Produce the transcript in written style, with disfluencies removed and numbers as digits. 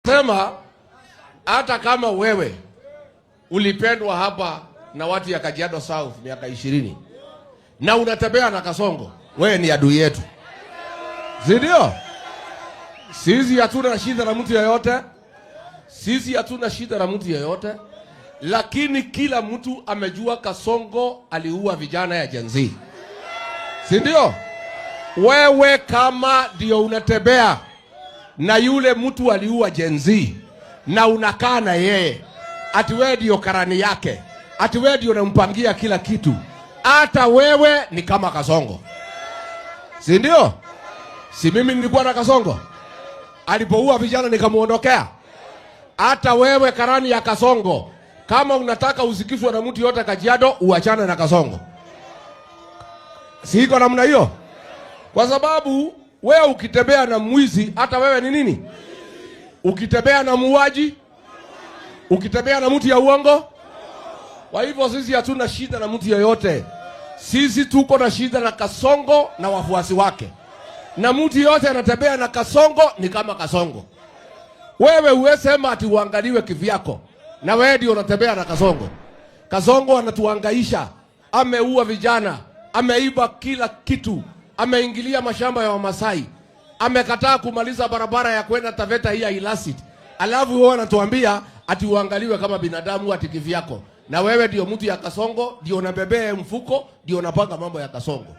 Sema hata kama wewe ulipendwa hapa na watu ya Kajiado South miaka 20 na unatembea na Kasongo, wewe ni adui yetu, si ndio? Sisi hatuna shida na mtu yeyote, sisi hatuna shida na mtu yeyote, lakini kila mtu amejua Kasongo aliua vijana ya Gen Z, si ndio? Wewe kama ndio unatembea na yule mtu aliua Gen Z na unakaa na yeye ati wewe ndio karani yake, ati wewe ndio unampangia kila kitu, hata wewe ni kama Kasongo, si ndio? Si mimi nilikuwa na Kasongo alipoua vijana nikamuondokea. Hata wewe karani ya Kasongo, kama unataka usikizwe na mtu yote Kajiado, uachane na Kasongo. Si iko namna hiyo? Kwa sababu wewe ukitembea na mwizi, hata wewe ni nini? Ukitembea na muuaji, ukitembea na mtu ya uongo. Kwa hivyo sisi hatuna shida na mtu yeyote, sisi tuko na shida na Kasongo na wafuasi wake, na mtu yote anatembea na Kasongo ni kama Kasongo. Wewe uwesema ati uangaliwe kivyako, na wewe ndio unatembea na Kasongo. Kasongo anatuhangaisha, ameua vijana, ameiba kila kitu, ameingilia mashamba ya Wamasai, amekataa kumaliza barabara ya kwenda Taveta hii ya Ilasit, alafu wewe anatuambia ati uangaliwe kama binadamu ati kivyako, na wewe ndio mtu ya Kasongo, ndio unabebea mfuko, ndio unapanga mambo ya Kasongo.